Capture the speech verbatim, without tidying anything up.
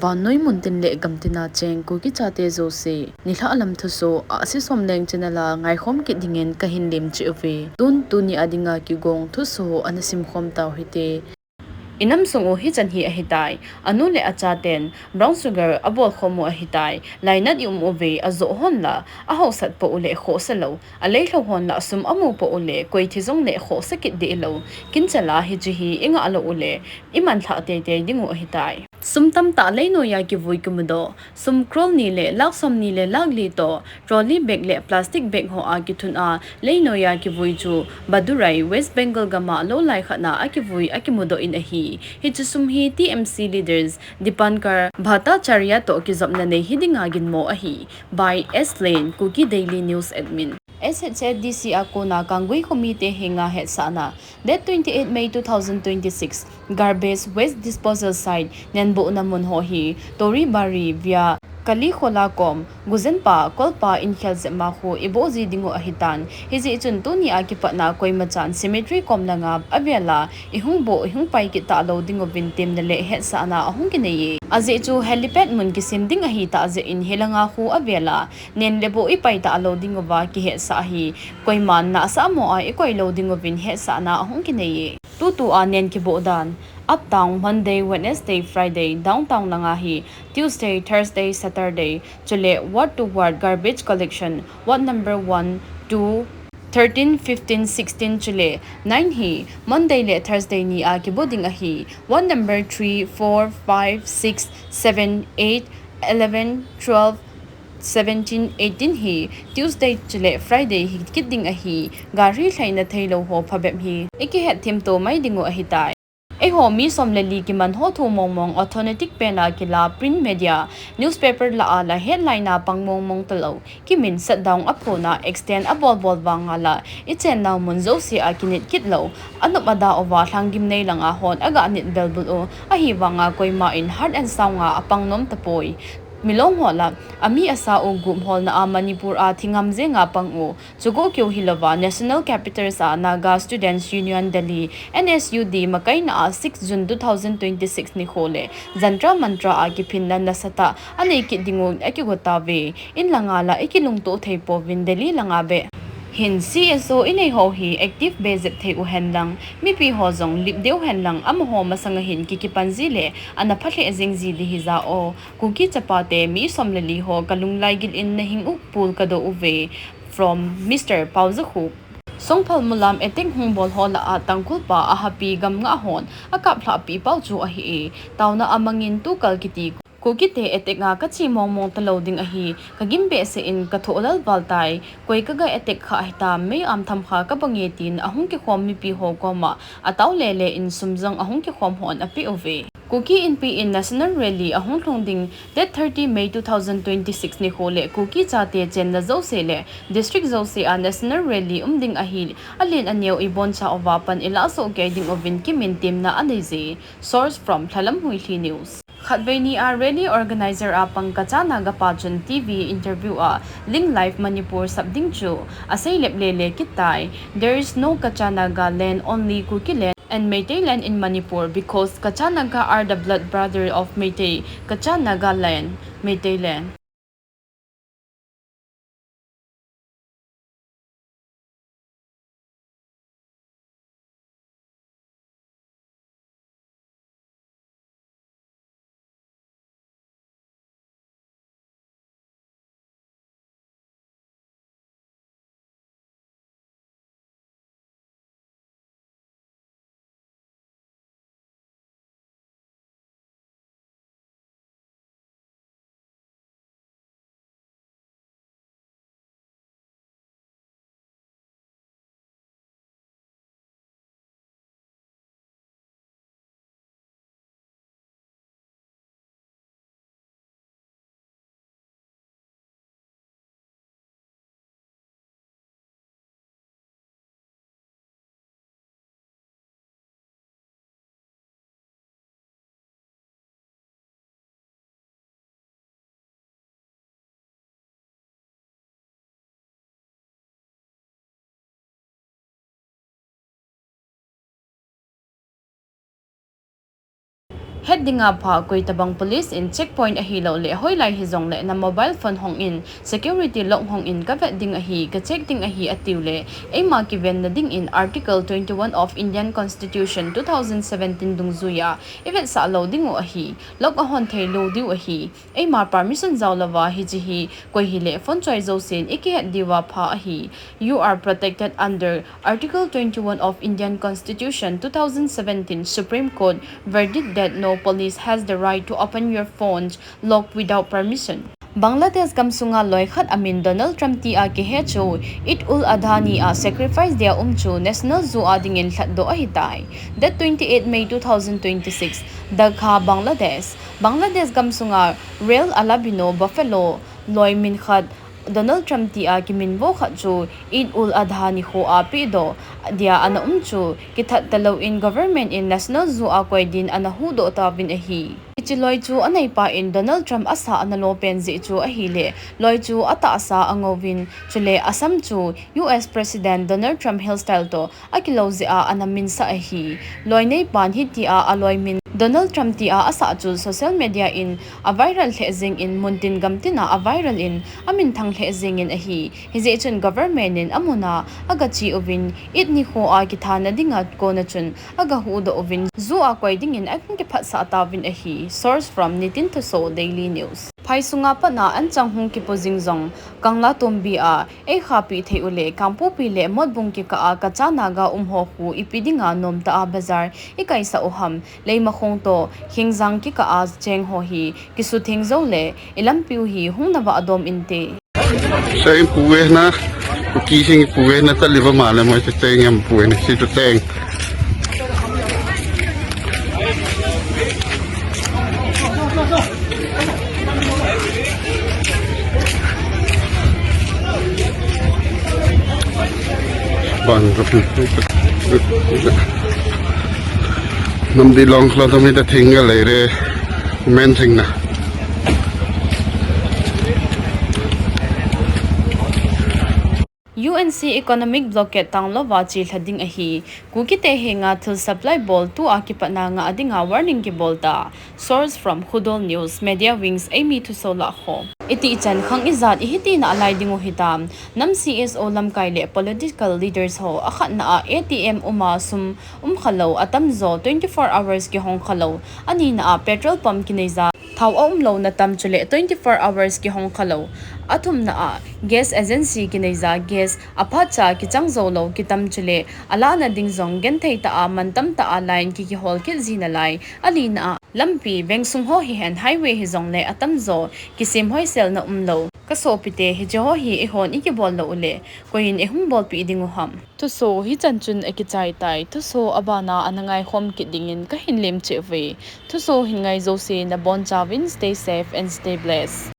Vannoi muntin le gamtina cheng Kuki chate jouse, nilhah lam thusoh, Ahsi Somleng channel a ngaikhom kit dingin kahin lemcheh uve. Tun tuni a dinga kigong thusoh ana simkhom tau hite. Inam sung u hichan hi ahitai. Anu le achaten brown sugar abolkhom u ahitai. Lainat i um uve, ajoh hon la, ahaosat pou le khohsa lou. Aleilhou hon la sum amu pou le, koi thi jongle khohsa kit deh lou. Kinchal a hiche hi ingah lou u le, imanlhah teitei ding u ahitai. Sum tamtah leinoiya kivui kimudoh, sum crore ni le lakh somni le lakh li toh, trolley bag le plastic bag hoa kithun a, leinoiya kivui chu Badurai, West Bengal gama lou lai khat na akivui akimudoh in ahi. Hiche sum hi T M C leaders Dipankar Bhattacharya toh kijopna nei hidinga ginmo ahi. By S Lane, Kuki Daily News Admin. S H A D C a kona Kanggui khomite henga hetsahna. Date twenty-eight May two thousand twenty-six, garbage waste disposal site, nenbohna mun ho hi, Toribari via Kalikhola kom, Gujenpa, Kolpa inkhel jep ma khu iboh ji ding u ahitan. Hijeh chun tuni a kipatna koimachan cemetery kom langa avel a ihung boh, ihung pai kit talou ding uvin temna le hetsahna ahung kinei e. Ajeh chu helipad mun kisem ding ahitah jeh in hilanga khu avel a nen le boh ipai talou ding uva kihetsah ahi. Koiman nahsah mo a ikoi lou ding uvin hetsahna ahung kinei e. Tutu a nen kiboh dan. Uptown, Monday, Wednesday, Friday, downtown langa hi, Tuesday, Thursday, Saturday, chule ward to ward garbage collection, ward number one, two, thirteen, fifteen, sixteen, chule nine hi, Monday le Thursday ni a kiboh ding ahi, ward number three, four, five, six, seven, eight, eleven, twelve, seventeen, eighteen hi Tuesday chule Friday hi kit ding ahi. Gari lhaina theilou ho phabep hi ikihet themto mai ding u ahitai. Eiho mi som le li kiman ho thu mongmong authentic pen a kila print media, newspaper lah a la headline a pang mongmong talou, kimin shutdown aphona extend abol bol vanga la ichennau mun jouse a kinit kit lou, anop ada uva lhanggim nei langa hon aga nit belbul u, ahivanga koima in heart and sound a apang nom tapoi. Milong ho la, ami asa u gum holna a Manipur a thingam jenga pang u, chugo keu hilouva National Capitals a Naga Students Union Delhi, N S U D, makaina a six June two thousand twenty-six nikho le Jantar Mantar a kiphinna nasatah anei kit ding u akigo tauve. In langa la ikilungto thei pouvin Delhi langa beh hin C S O inei ho hi active beh jep thei u henlang, mipi ho jong lip deu henlang, amaho masanga hin kikipan ji le ana pha lheh jeng ji di hija o. Kuki chapate mi som le li ho kalunglai gil in nahing u pul kadoh uve. From Mister Paojakhup. Songphal Mulam attack hung bol ho lah a Tangkhul pa ahapi gamngah hon akaplhah pi pau chu ahi e. Taona amangin tukal kiti Kukite attack a kache mongmong talou ding ahi, kagim behseh in kathoh lal val tai, koi kaga attack kha hitam, mei am tham kha kabange tin ahung kikhom mipi ho koma atao lele in sum jong ahung kikhom hon apeh uve. Kuki Inpi in National Rally ahung lhung ding date thirty May two thousand twenty-six nikho le Kuki chate chenna jouse le district jouse a National Rally um ding ahi, alen aneo iboncha uva pan ilah soh kei ding uvin kimin temna anei je. Source from Lhalam Huilhi News. Khatvei ni a rally organizer a pang Kacha Naga pa chun T V interview a Link Live Manipur sap ding chu asei lep lele kit tai. There is no Kacha Naga land, only Kuki land and Meitei land in Manipur because Kacha Naga are the blood brother of Meitei. Kacha Naga land, Meitei land. Het dinga pha, koi tabang police in checkpoint ahilou le hoilai hijongle na mobile phone hong in, security lock hong in, ka vet ding ahi, ka check ding ahi atiu le, eima kivenna dingin Article twenty-one of Indian Constitution two thousand seventeen dungjuiya i vetsah lou diu ahi, lock ahon thei lou diu ahi. Eima permission jao louva hiche hi koi hile phone choi jousen i kihet diuva pha ahi. You are protected under Article twenty-one of Indian Constitution two thousand seventeen. Supreme Court verdict that no police has the right to open your phone's lock without permission. Bangladesh gamsunga loi khat amin Donald Trump tia kihe chu Eid ul Adha nia sacrifice dia um chu National Zoo a dingin lhatdoh ahitai. Date twenty-eight May two thousand twenty-six, Dhaka, Bangladesh. Bangladesh gamsunga Real Albino Buffalo loi min khat Donald Trump tia kiminvo khat chu Eid ul Adha nikho a pehdoh dia ana um chu kithat talou in government in National Zoo a koi din ana huhdoh tauvin ahi. Hiche loi chu aneipa in Donald Trump asa ana lo pen jeh chu ahile, loi chu atahsa angouvin, chule asam chu U S President Donald Trump hairstyle toh akilou jeh a ana minsah ahi. Loi neipan hitia aloi min Donald Trump tia asah chu social media in aviral lheh jengin, muntin gamtina aviral in aminthang lheh jengin ahi. Hijeh chun government in amuna agache uvin, Eid nikho a kithana dinga kona chun agahuhdoh uvin, zoo a koi dingin ahung kiphatsah tauvin ahi. Source from Nitin Thuso, Daily News. Phai sunga patna anchang hung kipo jing jong, Kanglatongbi a eikhapi thei ule, Kangpokpi le Motbung kikah a Kacha Naga umho khu ipi dinga nomtah a bazar ikaisah uham, Leimakhong toh Khengjang kikah a chengho hi kisutheng joule ilampiu hi hung navah dom inte. Cheng pu e na, Kuki sing pu e na, taliva male mo, cheng em pu e na, si tu cheng. Namdi long khlo to mi ta thinga leire, men sing na. U N C economic blockade tanglouva chelha ding ahi. Kukite henga thil supply bol tua kipatna ngah dinga warning kibol ta. Source from Khudol News, Media Wings, eimi thuso lah ho. Itih chan khang ijat ihi tina alai dingu hitam. Nam C S O lamkai le political leaders ho akhatna a A T M uma sum umkhalou atamjo twenty-four hours kihong khalou. Anina a petrol pump kineija thao aumlouna tam chule twenty-four hours kihong khalou. Athumna a gas agency kineija gas aphatcha kichang joulou kitam chule alahna ding jong genthei tah a mantam tah a line kikihol kit jina lai. Alina a lampi vengsung ho hihen highway hijongle atamjo kisem hoiselna umlou. Kasopite, hiche ho hi eihon ikibol lou ule, koiyin eihung bolpeh dingu ham? Thuso hichan chun akichai tai. Thuso abana ana ngaikhom kit dingin kahin lemcheh uve. Thuso hin ngai jouse nabonchauvin stay safe and stay blessed.